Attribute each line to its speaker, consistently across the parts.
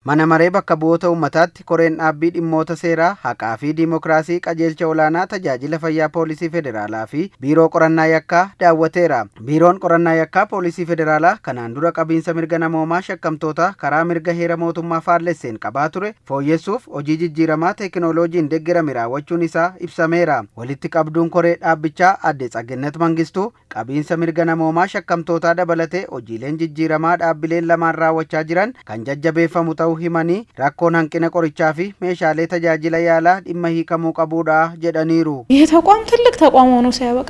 Speaker 1: Mana maree bakka bu'oota uummataatti koreen dhaabbii dhimmoota seeraa, haqaa fi diimokiraasii qajeelcha olaanaa tajaajila fayyaa poolisii federaalaa fi biiroo qorannaa yakkaa daawwateera. Biiroon qorannaa yakkaa poolisii federaalaa kanaan dura qabiinsa mirga namoomaa shakkamtoota karaa mirga heera mootummaa faallesseen qabaa ture fooyyessuuf hojii jijjiiramaa teekinooloojiin deeggarame raawwachuun isaa ibsameera. Walitti qabduun koree dhaabbichaa adde Tsagennet Mangistuu qabiinsa mirga namoomaa shakkamtootaa dabalatee hojiileen jijjiiramaa dhaabbileen lamaan raawwachaa jiran kan jajjabeeffamu ta'uu himanii, rakkoon hanqina qorichaa fi meeshaalee tajaajila yaalaa dhimma hiikamuu qabuudha jedhaniiru.
Speaker 2: ይህ ተቋም ትልቅ ተቋም ሆኖ ሲያበቃ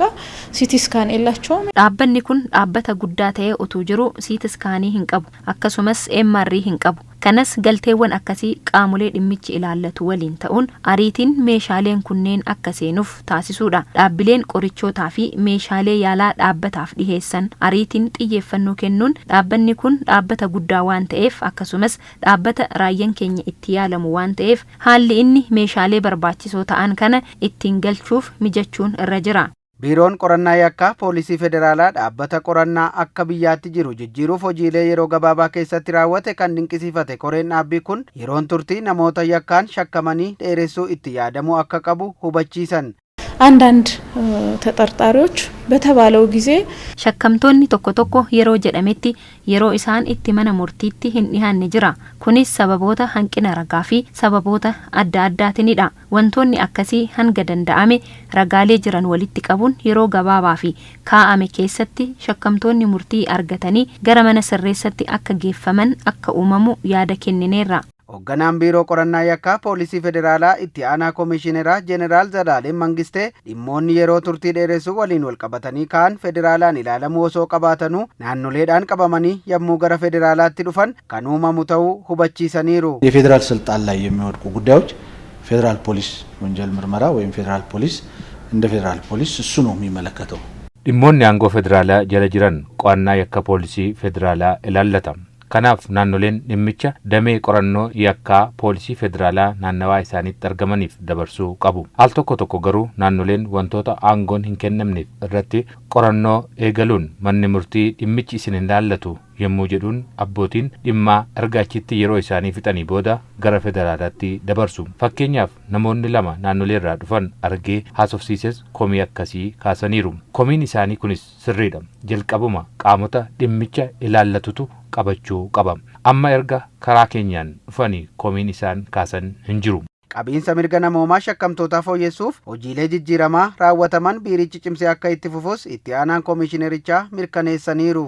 Speaker 2: ሲቲ ስካን የላቸውም።
Speaker 3: Dhaabbanni kun dhaabbata guddaa ta'ee utuu jiru CT scan hin qabu, akkasumas MRI hin qabu. Kanas galteewwan akkasii qaamolee dhimmichi ilaallatu waliin ta'uun ariitiin meeshaaleen kunneen akka seenuuf taasisuudha. Dhaabbileen qorichootaa fi meeshaalee yaalaa dhaabbataaf dhiheessan ariitiin xiyyeeffannoo kennuun, dhaabbanni kun dhaabbata guddaa waan ta'eef, akkasumas dhaabbata raayyaan keenya itti yaalamu waan ta'eef, haalli inni meeshaalee barbaachisoo ta'an kana ittiin galchuuf mijachuun irra jira.
Speaker 1: Biiroon qorannaa yakkaa poolisii federaalaa dhaabbata qorannaa akka biyyaatti jiru jijjiiruuf hojiilee yeroo gabaabaa keessatti raawwate kan dinqisiifate koreen dhaabbii kun, yeroon turtii namoota yakkaan shakkamanii dheeressuu itti yaadamuu akka qabu hubachiisan.
Speaker 2: አንዳንድ ተጠርጣሪዎች በተባለው ጊዜ
Speaker 3: Shakkamtoonni tokko tokko yeroo jedhametti yeroo isaan itti mana murtiitti hin dhihaanne jira. Kunis sababoota hanqina ragaa fi sababoota adda addaatinidha. Wantoonni akkasii hanga danda'ame ragaalee jiran walitti qabuun yeroo gabaabaa fi kaa'ame keessatti shakkamtoonni murtii argatanii gara mana sirreessatti akka geeffaman akka uumamu yaada kennineerra.
Speaker 1: Hoogganaan biiroo qorannaa yakkaa poolisii federaalaa itti aanaa koomishineraa Jeneraal Zalaaleen Mangistee dhimmoonni yeroo turtii dheeressuu waliin wal qabatanii ka'an federaalaan ilaalamuu osoo qabaatanuu naannoleedhaan qabamanii yommuu gara federaalaatti dhufan kan uumamu ta'uu hubachiisaniiru.
Speaker 4: የፌዴራል ስልጣን ላይ የሚወድቁ ጉዳዮች ፌዴራል ፖሊስ ወንጀል ምርመራ ወይም ፌዴራል ፖሊስ እንደ ፌዴራል ፖሊስ እሱ ነው የሚመለከተው።
Speaker 5: Dhimmoonni aangoo federaalaa jala jiran qo'annaa yakka poolisii federaalaa ilaallata. Kanaaf naannoleen dhimmicha damee qorannoo yakkaa poolisii federaalaa naannawaa isaaniitti argamaniif dabarsuu qabu. Al tokko tokko garuu naannoleen wantoota aangoon hin kennamneef irratti qorannoo eegaluun manni murtii dhimmichi isin hin ilaallatu yommuu jedhuun abbootiin dhimmaa erga achitti yeroo isaanii fixanii booda gara federaalaatti dabarsu. Fakkeenyaaf, namoonni lama naannolee irraa dhufan argee haasofsiises komii akkasii kaasaniiru. Komiin isaanii kunis sirriidha. Jalqabuma qaamota dhimmicha ilaallatutu qabachuu qaba. Amma erga karaa keenyaan dhufanii komiin isaan kaasan hin jiru.
Speaker 1: Qabiinsa mirga namoomaa shakkamtootaa fooyyessuuf hojiilee jijjiiramaa raawwataman biirichi cimsee akka itti fufus itti aanaan koomishinerichaa mirkaneessaniiru.